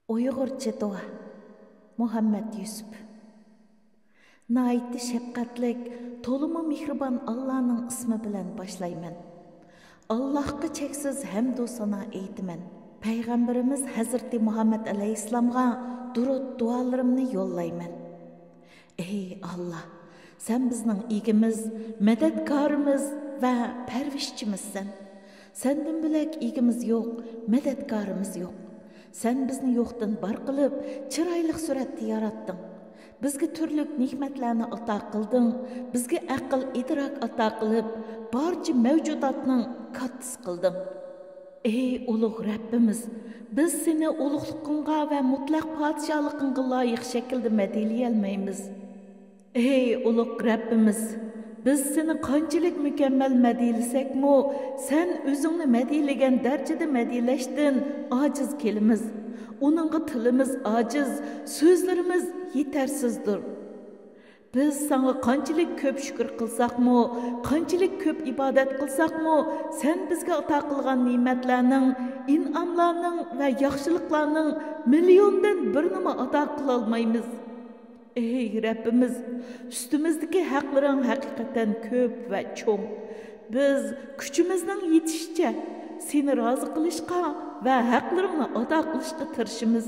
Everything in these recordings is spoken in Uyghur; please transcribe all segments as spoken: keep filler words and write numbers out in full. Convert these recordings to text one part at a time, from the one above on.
ئۇيغۇرچە دۇئا. مۇھەممەد يۈسۈپ. ناھايىتى شەپقەتلىك، تولىمۇ مېھرىبان ئاللانىڭ ئىسمى بىلەن باشلايمەن. ئاللاھقا چەكسىز ھەمدۇ سانا ئېيتىمەن. پەيغەمبىرىمىز ھەزرىتى مۇھەممەد ئەلەيھىسسالامغا دۇرۇت دۇئالىرىمنى يوللايمەن. ئەي ئاللا، سەن بىزنىڭ ئىگىمىز، مەدەتكارىمىز ۋە پەرۋىشچىمىزسەن. سەندىن بۆلەك ئىگىمىز يوق، مەدەتكارىمىز يوق. سەن بىزنى يوقتىن بار قىلىپ، چىرايلىق سۈرەتتە ياراتتىڭ. بىزگە تۈرلۈك نېمەتلەرنى ئاتا قىلدىڭ. بىزگە ئەقىل، ئىدراك ئاتا قىلىپ، بارچە مەۋجۇداتنىڭ كاتتىسى قىلدىڭ. ئەي ئۇلۇغ رەببىمىز، بىز سېنى ئۇلۇغلۇقۇڭغا ۋە مۇتلەق پادىشاھلىقىڭغا لايىق شەكىلدە مەدھىيەلمەيمىز. ئەي ئۇلۇغ رەببىمىز، بىز سېنى قانچىلىك مۇكەممەل مەدھىيەلىسەكمۇ، سەن ئۆزۈڭنى مەدھىيەلىگەن دەرىجىدە مەدھىيەلەشتىن ئاجىز كېلىمىز. ئۇنىڭغا تىلىمىز ئاجىز، سۆزلىرىمىز يېتەرسىزدۇر. بىز ساڭا قانچىلىك كۆپ شۈكۈر قىلساقمۇ، قانچىلىك كۆپ ئىبادەت قىلساقمۇ، سەن بىزگە ئاتا قىلغان نېمەتلەرنىڭ، ئىنئاملارنىڭ ۋە ياخشىلىقلارنىڭ مىليوندىن بىرىنىمۇ ئادا قىلالمايمىز. ئەي رەببىمىز، ئۈستىمىزدىكى ھەقلىرىڭ ھەقىقەتەن كۆپ ۋە چوڭ. بىز كۈچىمىزنىڭ يېتىشىچە سېنى رازى قىلىشقا ۋە ھەقلىرىڭنى ئادا قىلىشقا تىرىشىمىز.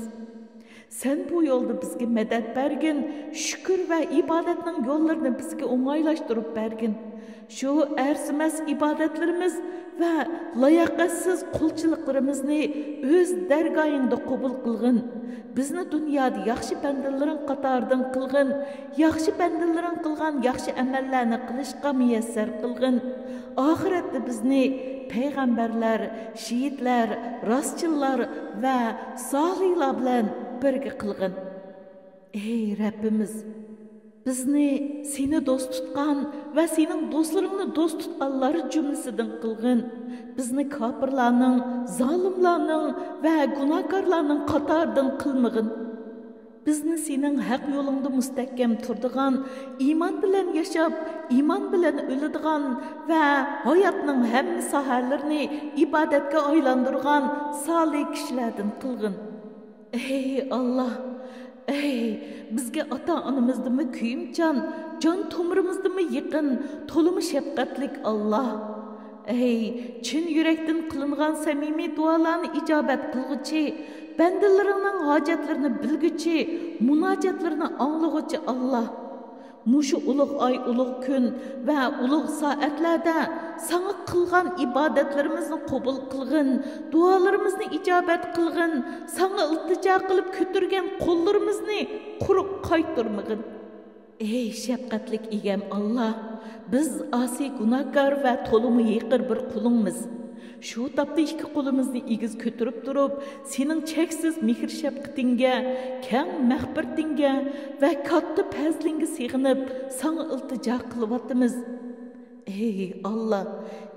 سەن بۇ يولدا بىزگە مەدەت بەرگىن، شۈكۈر ۋە ئىبادەتنىڭ يوللىرىنى بىزگە ئوڭايلاشتۇرۇپ بەرگىن. شۇ ئەرزىمەس ئىبادەتلىرىمىز ۋە لاياقەتسىز قۇلچىلىقلىرىمىزنى ئۆز دەرگاھىڭدا قوبۇل قىلغىن. بىزنى دۇنيادا ياخشى بەندىلىرىڭ قاتارىدىن قىلغىن. ياخشى بەندىلىرىڭ قىلغان ياخشى ئەمەللەرنى قىلىشقا مۇيەسسەر قىلغىن. ئاخىرەتتە بىزنى پەيغەمبەرلەر، شېھىتلەر، راستچىللار ۋە سالىھلار بىلەن بىرگە قىلغىن. ئەي رەببىمىز، بىزنى سېنى دوست تۇتقان ۋە سېنىڭ دوستلىرىڭنى دوست تۇتقانلار جۈملىسىدىن قىلغىن. بىزنى كاپىرلارنىڭ، زالىملارنىڭ ۋە گۇناھكارلارنىڭ قاتارىدىن قىلمىغىن. بىزنى سېنىڭ ھەق يولۇڭدا مۇستەھكەم تۇرىدىغان، ئىمان بىلەن ياشاپ، ئىمان بىلەن ئۆلىدىغان ۋە ھاياتنىڭ ھەممە ساھەلىرىنى ئىبادەتكە ئايلاندۇرغان سالىھ كىشىلەردىن قىلغىن. ئەي ئاللا، ئەي، بىزگە ئاتا-ئانىمىزدىنمۇ كۆيۈمچان، جان تومۇرىمىزدىنمۇ يېقىن، تولىمۇ شەپقەتلىك ئاللا. ئەي، چىن يۈرەكتىن قىلىنغان سەمىمىي دۇئالارنى ئىجابەت قىلغۇچى، بەندىلىرىڭنىڭ ھاجەتلىرىنى بىلگۈچى، مۇناجاتلىرىنى ئاڭلىغۇچى ئاللا. مۇشۇ ئۇلۇغ ئاي، ئۇلۇغ كۈن ۋە ئۇلۇغ سائەتلەردە ساڭا قىلغان ئىبادەتلىرىمىزنى قوبۇل قىلغىن، دۇئالىرىمىزنى ئىجابەت قىلغىن، ساڭا ئىلتىجا قىلىپ كۆتۈرگەن قوللىرىمىزنى قۇرۇق قايتۇرمىغىن. ئەي شەپقەتلىك ئىگەم ئاللا، بىز ئاسىي گۇناھكار ۋە تولىمۇ ھېقىر بىر قۇلۇڭمىز. شۇ تاپتا ئىككى قولىمىزنى ئېگىز كۆتۈرۈپ تۇرۇپ، سېنىڭ چەكسىز مېھىر-شەپقىتىڭگە، كەڭ مەغپىرىتىڭگە ۋە كاتتا پەزلىڭگە سېغىنىپ، ساڭا ئىلتىجا قىلىۋاتىمىز. ئەي ئاللا،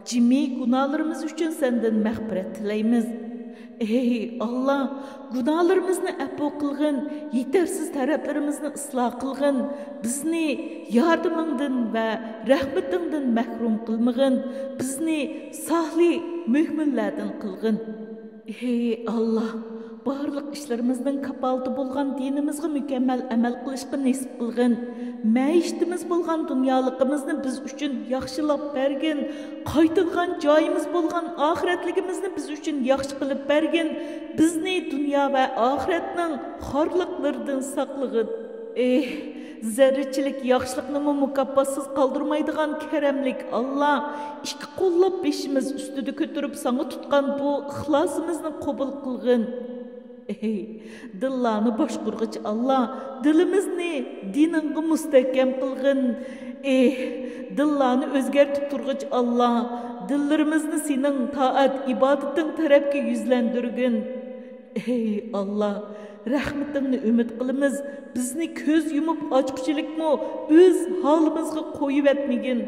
جىمى گۇناھلىرىمىز ئۈچۈن سەندىن مەغپىرەت تىلەيمىز. ئەي ئاللا، گۇناھلىرىمىزنى ئەپۇ قىلغىن، يېتەرسىز تەرەپلىرىمىزنى ئىسلاھ قىلغىن، بىزنى ياردىمىڭدىن ۋە رەھمىتىڭدىن مەھرۇم قىلمىغىن، بىزنى سالىھ مۆمىنلەردىن قىلغىن. ئەي ئاللا، بارلىق ئىشلىرىمىزنىڭ كاپالىتى بولغان دىنىمىزغا مۇكەممەل ئەمەل قىلىشقا نېسىپ قىلغىن. مەئىشىتىمىز بولغان دۇنيالىقىمىزنى بىز ئۈچۈن ياخشىلاپ بەرگىن. قايتىدىغان جايىمىز بولغان ئاخىرەتلىكىمىزنى بىز ئۈچۈن ياخشى قىلىپ بەرگىن. بىزنى دۇنيا ۋە ئاخىرەتنىڭ خارلىقلىرىدىن ساقلىغىن. ئېھ، زەررىچىلىك ياخشىلىقنىمۇ مۇكاپاتسىز قالدۇرمايدىغان كەرەملىك ئاللا، ئىككى قوللاپ بېشىمىز ئۈستىدە كۆتۈرۈپ ساڭا تۇتقان بۇ ئىخلاسىمىزنى قوبۇل قىلغىن. ئېھ، دىللارنى باشقۇرغۇچى ئاللا، دىلىمىزنى دىنىڭغا مۇستەھكەم قىلغىن. ئېھ، دىللارنى ئۆزگەرتىپ تۇرغۇچى ئاللا، دىللىرىمىزنى سېنىڭ تائەت ئىبادىتىڭ تەرەپكە يۈزلەندۈرگىن. ئەي ئاللا، رەھمىتىڭنى ئۈمىد قىلىمىز. بىزنى كۆز يۇمۇپ ئاچقۇچىلىكمۇ ئۆز ھالىمىزغا قويۇۋەتمىگىن.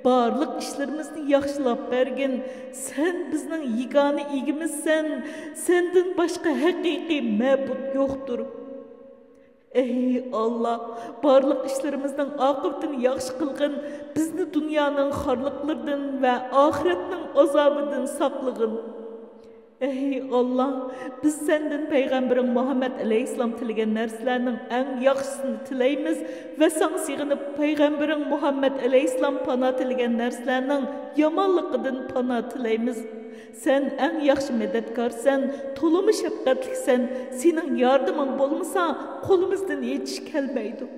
بارلىق ئىشلىرىمىزنى ياخشىلاپ بەرگىن. سەن بىزنىڭ يېگانە ئىگىمىزسەن. سەندىن باشقا ھەقىقىي مەبۇد يوقتۇر. ئەي ئاللا، بارلىق ئىشلىرىمىزنىڭ ئاقىۋىتىنى ياخشى قىلغىن. بىزنى دۇنيانىڭ خارلىقلىرىدىن ۋە ئاخىرەتنىڭ ئازابىدىن ساقلىغىن. ئەي ئاللا، بىز سەندىن پەيغەمبىرىڭ مۇھەممەد ئەلەيھىسسالام تىلىگەن نەرسىلەرنىڭ ئەڭ ياخشىسىنى تىلەيمىز ۋە ساڭا سېغىنىپ، پەيغەمبىرىڭ مۇھەممەد ئەلەيھىسسالام پانا تىلىگەن نەرسىلەرنىڭ يامانلىقىدىن پانا تىلەيمىز. سەن ئەڭ ياخشى مەدەتكارسەن، تولىمۇ شەپقەتلىكسەن. سېنىڭ ياردىمىڭ بولمىسا، قولىمىزدىن ھېچ ئىش كەلمەيدۇ.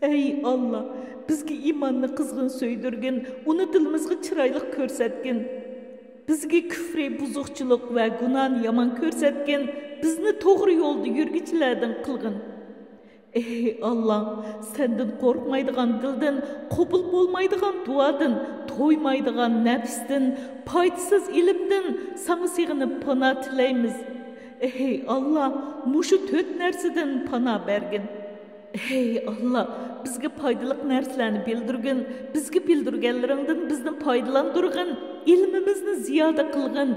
ئەي ئاللا، بىزگە ئىماننى قىزغىن سۆيدۈرگىن، ئۇنى دىلىمىزغا چىرايلىق كۆرسەتكىن. بىزگە كۈفرى، بۇزۇقچىلىق ۋە گۇناھنى يامان كۆرسەتكىن، بىزنى توغرا يولدا يۈرگۈچىلەردىن قىلغىن. ئەي ئاللا، سەندىن قورقمايدىغان دىلدىن، قوبۇل بولمايدىغان دۇئادىن، تويمايدىغان نەپستىن، پايدىسىز ئىلىمدىن ساڭا سېغىنىپ پانا تىلەيمىز. ئەي ئاللا، مۇشۇ تۆت نەرسىدىن پانا بەرگىن. ئەي ئاللا، بىزگە پايدىلىق نەرسىلەرنى بىلدۈرگىن، بىزگە بىلدۈرگەنلىرىڭدىن بىزنى پايدىلاندۇرغىن، ئىلمىمىزنى زىيادە قىلغىن.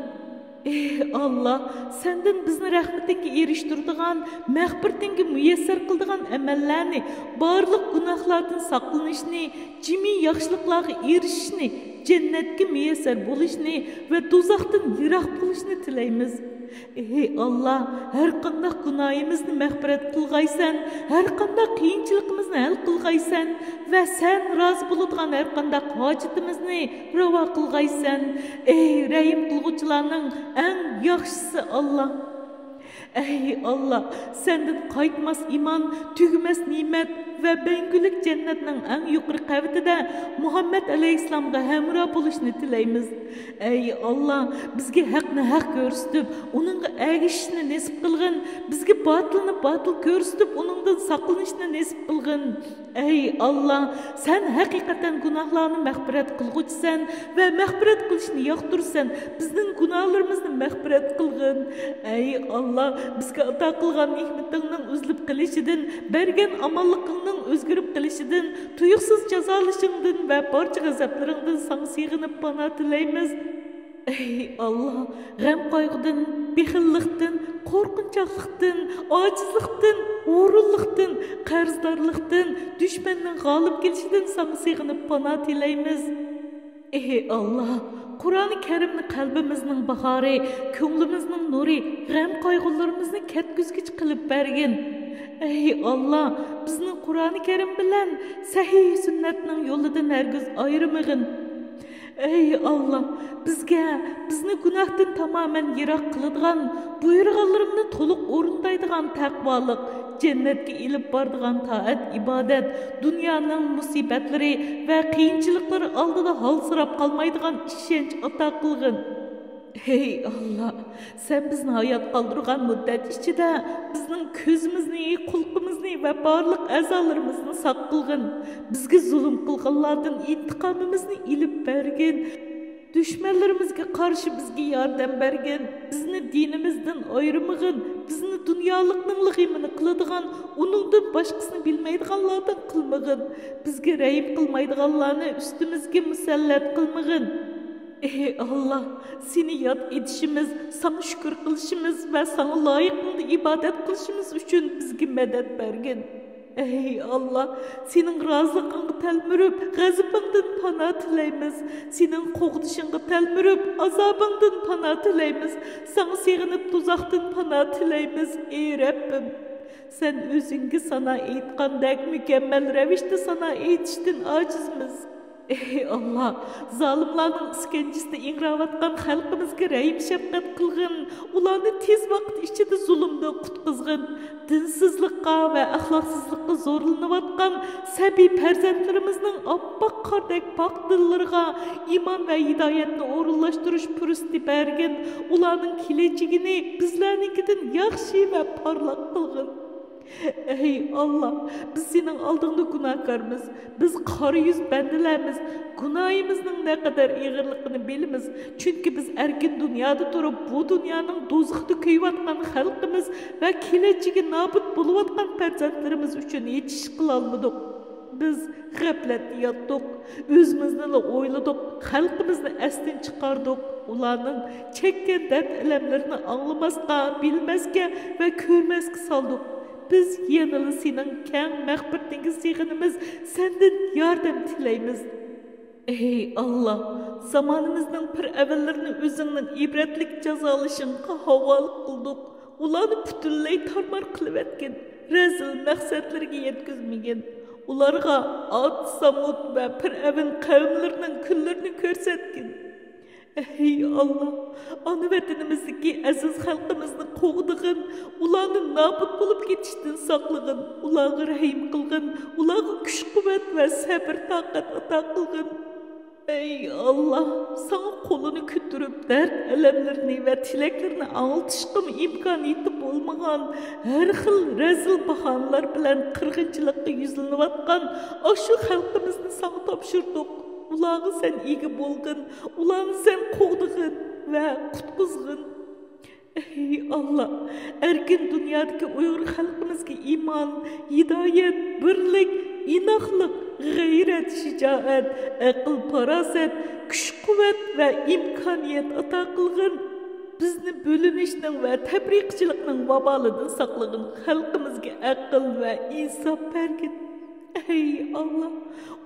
ئەي ئاللا، سەندىن بىزنى رەھمىتىڭگە ئېرىشتۈرىدىغان، مەغپىرىتىڭگە مۇيەسسەر قىلىدىغان ئەمەللەرنى، بارلىق گۇناھلاردىن ساقلىنىشنى، جىمى ياخشىلىقلارغا ئېرىشىشنى، جەننەتكە مۇيەسسەر بولۇشنى ۋە دوزاختىن يىراق بولۇشنى تىلەيمىز. ئەي ئاللا، ھەر قانداق گۇناھىمىزنى مەغپىرەت قىلغايسەن، ھەر قانداق قىيىنچىلىقىمىزنى ھەل قىلغايسەن ۋە سەن رازى بولىدىغان ھەر قانداق ھاجىتىمىزنى راۋا قىلغايسەن. ئەي رەھىم قىلغۇچىلارنىڭ ئەڭ ياخشىسى ئاللا. ئەي ئاللا، سەندىن قايتماس ئىمان، تۈگىمەس نېمەت ۋە مەڭگۈلۈك جەننەتنىڭ ئەڭ يۇقىرى قەۋىتىدە مۇھەممەد ئەلەيھىسسالامغا ھەمراھ بولۇشنى تىلەيمىز. ئەي ئاللا، بىزگە ھەقنى ھەق كۆرسىتىپ، ئۇنىڭغا ئەگىشىشنى نېسىپ قىلغىن، بىزگە باتىلنى باتىل كۆرسىتىپ، ئۇنىڭدىن ساقلىنىشنى نېسىپ قىلغىن. ئەي ئاللا، سەن ھەقىقەتەن گۇناھلارنى مەغپىرەت قىلغۇچىسەن ۋە مەغپىرەت قىلىشنى ياقتۇرىسەن. بىزنىڭ گۇناھلىرىمىزنى مەغپىرەت قىلغىن. ئەي ئاللا، بىزگە ئاتا قىلغان نېمىتىڭنىڭ ئۈزۈلۈپ قېلىشىدىن، بەرگەن ئامانلىقىڭنىڭ ئۆزگىرىپ قېلىشىدىن، تۇيۇقسىز جازالىشىڭدىن ۋە بارچە غەزەپلىرىڭدىن ساڭا سېغىنىپ پانا تىلەيمىز. ئەي ئاللا، غەم-قايغۇدىن، بېخىللىقتىن، قورقۇنچاقلىقتىن، ئاجىزلىقتىن، ھۇرۇنلۇقتىن، قەرزدارلىقتىن، دۈشمەننىڭ غالىب كېلىشىدىن ساڭا سېغىنىپ پانا تىلەيمىز. ئەي ئاللا، قۇرئانى كەرىمنى قەلبىمىزنىڭ باھارى، كۆڭلىمىزنىڭ نۇرى، غەم-قايغۇلىرىمىزنى كەتكۈزگۈچ قىلىپ بەرگىن. ئەي ئاللا، بىزنى قۇرئانى كەرىم بىلەن سەھىھ سۈننەتنىڭ يولىدىن ھەرگىز ئايرىمىغىن. ئەي ئاللا، بىزگە، بىزنى گۇناھتىن تامامەن يىراق قىلىدىغان، بۇيرۇغانلىرىڭنى تولۇق ئورۇندايدىغان تەقۋالىق، جەننەتكە ئېلىپ بارىدىغان تائەت-ئىبادەت، دۇنيانىڭ مۇسىبەتلىرى ۋە قىيىنچىلىقلىرى ئالدىدا ھالسىراپ قالمايدىغان ئىشەنچ ئاتا قىلغىن. ھەي ئاللا، سەن بىزنى ھايات قالدۇرغان مۇددەت ئىچىدە بىزنىڭ كۆزىمىزنى، قۇلىقىمىزنى ۋە بارلىق ئەزالىرىمىزنى ساق قىلغىن. بىزگە زۇلۇم قىلغانلاردىن ئىنتىقامىمىزنى ئېلىپ بەرگىن. دۈشمەنلىرىمىزگە قارشى بىزگە ياردەم بەرگىن. بىزنى دىنىمىزدىن ئايرىمىغىن. بىزنى دۇنيالىقنىڭلا غېمىنى قىلىدىغان، ئۇنىڭدىن باشقىسىنى بىلمەيدىغانلاردىن قىلمىغىن. بىزگە رەھىم قىلمايدىغانلارنى ئۈستىمىزگە مۇسەللەت قىلمىغىن. ئەي ئاللا، سېنى ياد ئېتىشىمىز، ساڭا شۈكۈر قىلىشىمىز ۋە ساڭا لايىقىڭدا ئىبادەت قىلىشىمىز ئۈچۈن بىزگە مەدەت بەرگىن. ئەي ئاللا، سېنىڭ رازىلىقىڭغا تەلمۈرۈپ، غەزىپىڭدىن پانا تىلەيمىز. سېنىڭ قوغدىشىڭغا تەلمۈرۈپ، ئازابىڭدىن پانا تىلەيمىز. ساڭا سېغىنىپ، دوزاختىن پانا تىلەيمىز، ئەي رەببىم. سەن ئۆزۈڭگە سانا ئېيتقاندەك مۇكەممەل رەۋىشتە سانا ئېيتىشتىن ئاجىزمىز. ئەي ئاللا، زالىملارنىڭ ئىسكەنجىسىدە ئىڭراۋاتقان خەلقىمىزگە رەھىم-شەپقەت قىلغىن، ئۇلارنى تېز ۋاقىت ئىچىدە زۇلۇمدىن قۇتقۇزغىن. دىنسىزلىققا ۋە ئەخلاقسىزلىققا زورلىنىۋاتقان سەبىي پەرزەنتلىرىمىزنىڭ ئاپئاق قاردەك پاك دىللىرىغا ئىمان ۋە ھىدايەتنى ئورۇنلاشتۇرۇش پۇرسىتى بەرگىن، ئۇلارنىڭ كېلەچىكىنى بىزلەرنىڭكىدىن ياخشى ۋە پارلاق قىلغىن. ئەي ئاللا، بىز سېنىڭ ئالدىڭدا گۇناھكارمىز. بىز قارا يۈز بەندىلەرمىز. گۇناھىمىزنىڭ نەقەدەر ئېغىرلىقىنى بىلىمىز. چۈنكى بىز ئەركىن دۇنيادا تۇرۇپ، بۇ دۇنيانىڭ دوزىخىدا كۆيۈۋاتقان خەلقىمىز ۋە كېلەچىكى نابۇت بولۇۋاتقان پەرزەنتلىرىمىز ئۈچۈن ھېچ ئىش قىلالمىدۇق. بىز غەپلەتتە ياتتۇق، ئۆزىمىزنىلا ئويلىدۇق، خەلقىمىزنى ئەستىن چىقاردۇق، ئۇلارنىڭ چەككەن دەرد-ئەلەملىرىنى ئاڭلىماسقا، بىلمەسكە ۋە كۆرمەسكە سالدۇق. بىز يەنىلا سېنىڭ كەڭ مەغپىرىتىڭگە سېغىنىمىز، سەندىن ياردەم تىلەيمىز. ئەي ئاللا، زامانىمىزنىڭ پىرئەۋنلىرىنى ئۆزۈڭنىڭ ئىبرەتلىك جازالىشىڭغا ھاۋالە قىلدۇق. ئۇلارنى پۈتۈنلەي تارمار قىلىۋەتكىن. رەزىل مەقسەتلىرىگە يەتكۈزمىگىن. ئۇلارغا ئاد، سامۇد ۋە پىرئەۋن قەۋملىرىنىڭ كۈنلىرىنى كۆرسەتكىن. ئەي ئاللا، ئانا ۋەتىنىمىزدىكى ئەزىز خەلقىمىزنى قوغدىغىن، ئۇلارنى نابۇت بولۇپ كېتىشتىن ساقلىغىن، ئۇلارغا رەھىم قىلغىن، ئۇلارغا كۈچ-قۇۋۋەت ۋە سەبىر-تاقەت ئاتا قىلغىن. ئەي ئاللا، ساڭا قولىنى كۆتۈرۈپ، دەرد-ئەلەملىرىنى ۋە تىلەكلىرىنى ئاڭلىتىشقىمۇ ئىمكانىيىتى بولمىغان، ھەر خىل رەزىل باھانىلەر بىلەن قىرغىنچىلىققا يۈزلىنىۋاتقان ئاشۇ خەلقىمىزنى ساڭا تاپشۇردۇق. ئۇلارغا سەن ئىگە بولغىن، ئۇلارنى سەن قوغدىغىن ۋە قۇتقۇزغىن. ئەي ئاللا، ئەركىن دۇنيادىكى ئۇيغۇر خەلقىمىزگە ئىمان، ھىدايەت، بىرلىك، ئىناقلىق، غەيرەت، شىجائەت، ئەقىل، پاراسەت، كۈچ-قۇۋۋەت ۋە ئىمكانىيەت ئاتا قىلغىن. بىزنى بۆلۈنۈشنىڭ ۋە تەپرىقىچىلىقنىڭ ۋابالىدىن ساقلىغىن. خەلقىمىزگە ئەقىل ۋە ئىنساپ بەرگىن. ئەي ئاللا،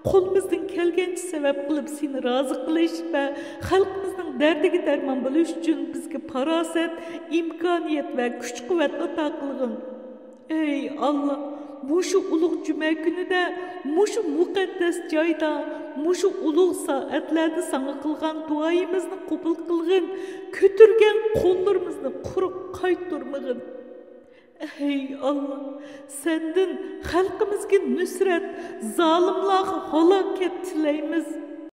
قولىمىزدىن كەلگەنچە سەۋەب قىلىپ سېنى رازى قىلىش ۋە خەلقىمىزنىڭ دەردىگە دەرمان بولۇش ئۈچۈن بىزگە پاراسەت، ئىمكانىيەت ۋە كۈچ-قۇۋۋەت ئاتا قىلغىن. ئەي ئاللا، مۇشۇ ئۇلۇغ جۈمە كۈنىدە، مۇشۇ مۇقەددەس جايدا، مۇشۇ ئۇلۇغ سائەتلەردە ساڭا قىلغان دۇئايىمىزنى قوبۇل قىلغىن، كۆتۈرگەن قوللىرىمىزنى قۇرۇق قايتۇرمىغىن. ئەي ئاللا، سەندىن خەلقىمىزگە نۇسرەت، زالىملارغا ھالاكەت تىلەيمىز.